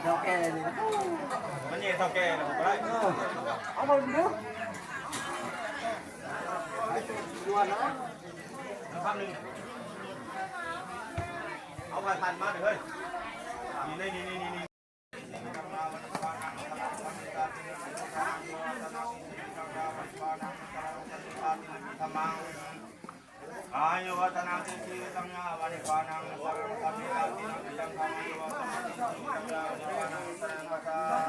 ເຖົ້າແກ່ນີ້ ມັນເຖົ້າແກ່ແລ້ວບໍ່ໄດ້ ເອີ ເອົາເບິ່ງດູ ດ່ວນນະ ເອົາໄປພັນມາເດີ້ເຮີ້ຍ ນີ້ ນີ້ ນີ້ ນີ້ ນີ້ ອາຍຸວັດທະນະສິດທິສັງຍາວະນິບານັງ ສະລັງ ສະເມ ອາຕິນະປິຕັງ ທຳມາຍຸ ວັດທະນະສິດທິສັງຍາວະນິບານັງ ສະລັງ ກະຊາ ເ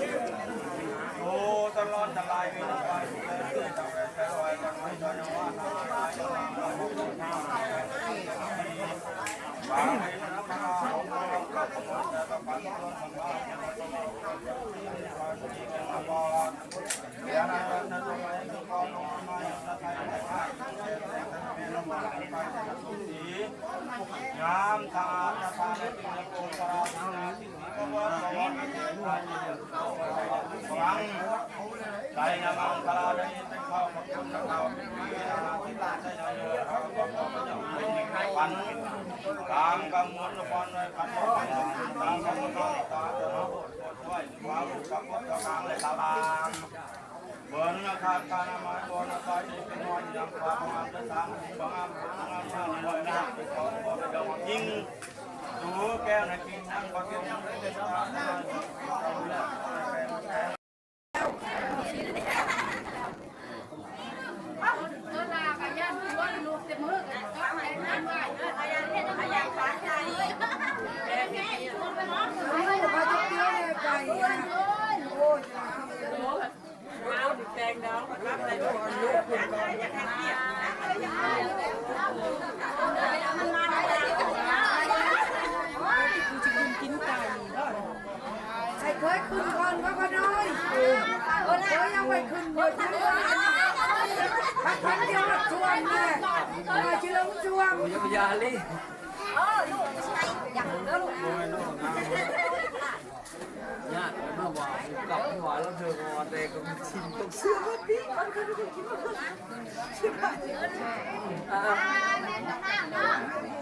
ອຕິ ໂອ້ ຕະຫຼອດຕະຫຼາຍ ຍາມສະອາດສະພາໃນປີໃຫ້ເຄີຍຂຶ້ນກ່ອນວ່າບໍ່ນ້ອຍ ໂອ້ຍ ເອົາໄປຂຶ້ນເບິດ ພັກພັນດຽວຊວນແຫຼະ ໜ້າຊິລົງຊວນ ຢ່າເລີຍ ເອີ ລູກ ຢາກເດີລູກ ຍາດມາວ່າກັບຫົວແລ້ວເທີວ່າແຕ່ກໍຊິຕົກເສື້ອວ່າດີ ອ່າ ແມ່ນນະເນາະ.